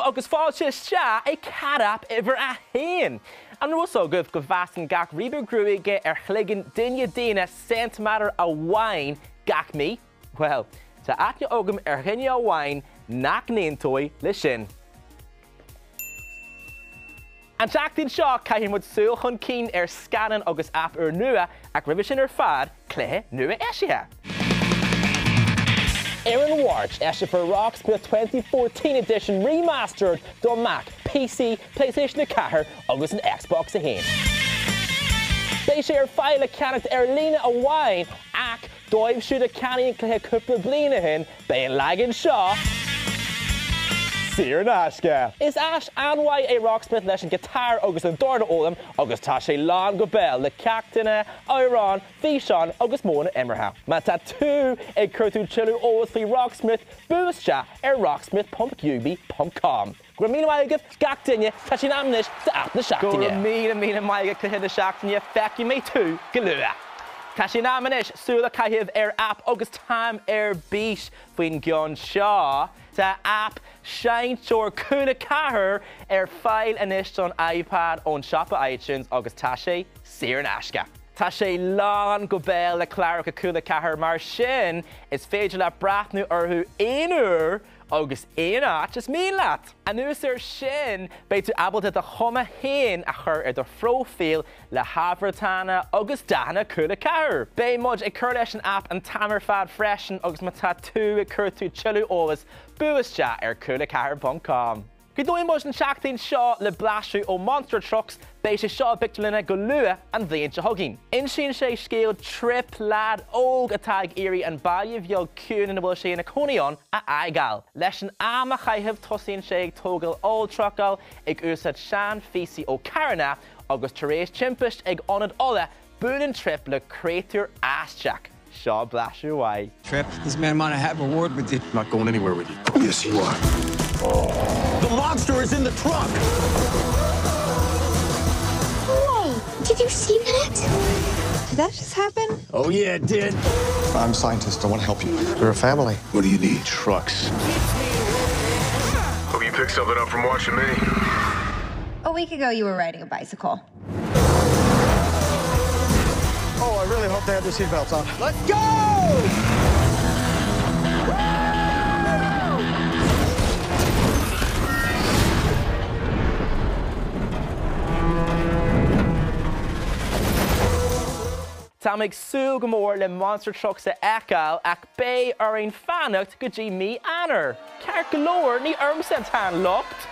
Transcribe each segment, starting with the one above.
agus fáilte isteach ag Cat App uimhir a haon! An raibh fhios agaibh go bhfásann gach ribe gruaige ar chloigeann duine daonna ceintiméadar amháin gach mí? Bhuel, tá aithne agam ar dhuine amháin nach n-aontóidh le sin. An tseachtain seo, caithfidh muid súil chun cinn ar scannán agus aip úrnua, ach roimhe sin ar fad, cluiche nua eisithe! Ar an Mháirt, eiseofar Rocksmith 2014 Edition Remastered do Mac, PC, PlayStation 4 agus an Xbox 1. Beidh sé ar fáil le ceannacht ar líne amháin, ach dóibh siúd a cheannaigh an cluiche cúpla bliain ó shin, Beidh an leagan seo saor in aisce. Is áis an-mhaith é Rocksmith leis an giotár agus an dord a fhoghlaim agus tá sé lán go béal le ceachtanna, amhráin, físeáin agus modhanna imeartha. Má tá tú ag cuartú tuilleadh eolas faoi Rocksmith, buail isteach ar rocksmith.udemy.com. Go raibh míle maith agaibh, gach duine, tá sé in am anois d'Aip na Seachtaine. Go raibh míle míle maith agat Cluiche na Seachtaine, feicfidh mé tú go luath. Tá sé in am anois súil a chaitheamh ar aip agus táim ar bís faoin gceann seo. Tá aip Seinnteoir Cúla 4 ar fáil anois don iPad ón siopa iTunes agus tá sé saor in aisce. Tá sé lán go béal le cláracha Cúla 4 mar sin is féidir leat breathnú orthu aon uair agus aon áit is mian leat! Anuas air sin, beidh tú ábalta do chuma féin a chur ar do phróifíl le hamharclanna agus dathanna Cúla 4! Beidh muid ag cur leis an aip an t-am ar fad freisin agus má tá tú ag cuartú tuilleadh eolais, buail isteach ar cúla4.com. Críochnóidh muid an tseachtain seo le blaiseadh ó Monster Trucks, beidh sé seo i bpictiúrlanna go luath an bhliain seo chugainn. Insíonn sé scéal Trip, leaid óg atá ag iarraidh an baile bheag ciúin ina bhfuil sé ina chónaí ann a fhágáil. Leis an am a chaitheamh tosaíonn sé ag tógáil olltrucail, ag úsáid sean-phíosaí ó carranna agus tar éis timpist ag ionad ola buaileann Trip le créatúr aisteach. Seo blaiseadh uaidh. Trip, this man wanna have a word with you. I'm not going anywhere with you. Yes, you are. The monster is in the truck! Whoa! Did you see that? Did that just happen? Oh yeah, it did. I'm a scientist. I want to help you. We're a family. What do you need? Trucks. Hope you picked something up from watching me. A week ago, you were riding a bicycle. Oh, I really hope they have their seatbelts on. Let's go! Táim ag súil go mór le Monster Trucks a fheiceáil ach beidh orainn fanacht go dtí mí Eanáir. Ceart go leor, ní ormsa atá an locht!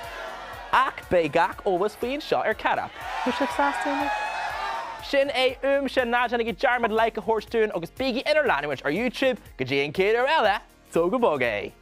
Ach beidh gach eolas faoi anseo ar Cat App. Bhfuil sibh sásta anois? Sin é uaimse, ná déanaigí dearmad like a thabhairt dúinn agus bígí inár leanúint ar YouTube go dtí an chéad uair eile, tóg go bog é!